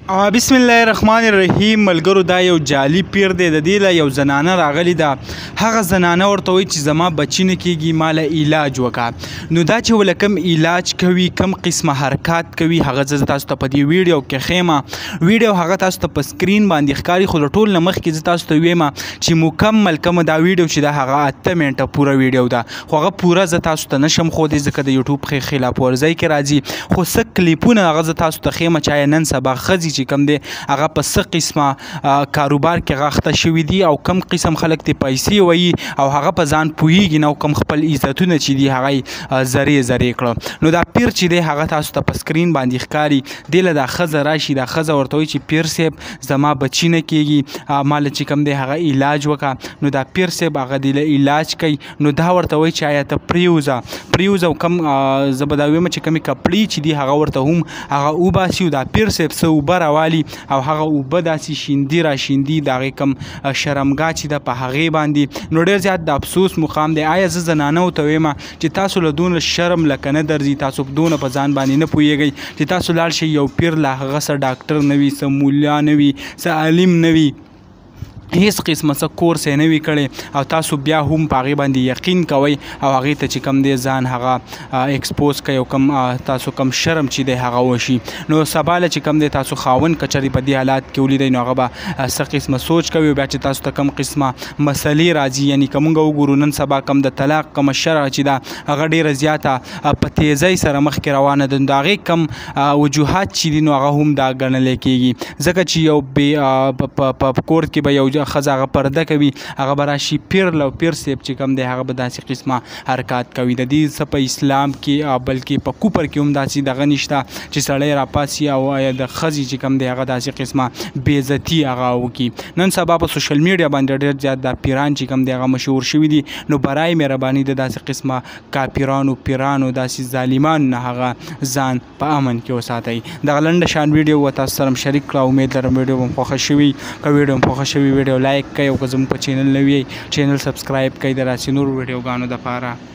بسم الله الرحمن الرحیم. ملګرو، دا یو جعلي پیر دی. د دې له یو زنانه راغلی ده، هغه زنانه ورته وایي چې زما بچی نه کیږي، ما له علاج وکړه. نو دا چې وله کم علاج کوي، کم قسمه حرکات کوي، هغه زه تاسو ته په دې ویډیو کې ښیم. ویډیو هغه تاسو ته په سکرین باندې ښکاري، خو د ټول نه مخکې زه تاسو ته وایم چې مکمل کوم دا ویډیو چې دا هغه 8 منټه پوره ویډیو ده، خو هغه پوره زه تاسو ته نشم ښودی، ځکه د یوټیوب خلاف ورزۍ کې راځي. خو څه کلیپونه هغه زه تاسو ته ښیم چې آیا نن سبا ښځې چې کوم دی هغه په څه قسمه کاروبار کې هغه اخته شوي دي او کم قسم خلک ته پیسې وایي او هغه په ځان پوهیږي نه، او کم خپل عزتونه چې دي هغه یې ذرې ذرې کړه. نو دا پیر چې دی هغه تاسو ته په سکرین باندې ښکاري. دی له دا ښځه راشي، دا ښځه ورته وایي چې پیر صاحب، زما بچی نه کیږي، ما له چې کوم دی هغه علاج وکړه. نو دا پیر صاحب هغه دی له علاج کوي. نو دا ورته وایي چې آیا ته پریوځه، پریوځه، او کم زه به دا وایم چې کمې کپړې چې دي هغه ورته هم هغه وباسي، او دا پیر صاحب څه اوبه راوالي او هغه اوبه داسې شیندي را شیندي د هغې کم شرمګاه چې ده په هغې باندې. نو ډېر زیات د افسوس مقام دی. آیا زه زنانو ته وایم چې تاسو له دونه شرم لکه نه درځي، تاسو دونه په ځان باندې نه پوهیږئ چې تاسو لاړ شئ یو پیر له، هغه څه ډاکټر نه وي، څه مولا نه وي، څه عالم نه وي، هیڅ قسمه څه کورس یې نه وي کړی، او تاسو بیا هم په هغې باندې یقین کوئ او هغې ته چې کوم دی ځان هغه ایکسپوز کوئ، او کم تاسو کم شرم چې دی هغه وشي. نو سبا له چې کوم دی تاسو خاوند که چېرې په دې حالات کې ولیدئ، نو هغه به څه قسمه سوچ کوي؟ بیا چې تاسو ته کم قسمه مسلې راځي، یعنی که موږ وګورو نن سبا کم د طلاق کومه شرح چې ده هغه ډېره زیاته په تیزۍ سره مخکې روانه ده، نو د هغې کم وجوهات چې دي نو هغه هم دا ګڼلی کېږي، ځکه چې یو بې په کور کې به یو ښځه هغه پرده کوي، هغه به راشي پیر له، پیر صاحب چې کوم دی هغه به داسې قسمه حرکات کوي. د دې څه په اسلام کې بلکې په کوپر کې هم داسې دغه نشته چې سړی راپاڅي او د ښځې چې کوم دی هغه داسې قسمه بېعزتي هغه وکړي. نن سبا په سوشل میډیا باندې ډېر زیات دا پیران چې کوم دی هغه مشهور شوي دي. نو برای مهرباني د داسې قسمه کاپیرانو، پیرانو، داسې ظالمانو نه هغه ځان په امن کې وساتئ. دغه لنډه شان ویډیو و تاسو سره شریک کړه. امید لرم ویډیو مو خوښه شوي. که ویډیو مو خوښه شوي، ویډیو لایک کړئ، او که زموږ په چینل نوي، چینل سبسکرایب کړئ د داسې نورو ویډیوګانو دپاره.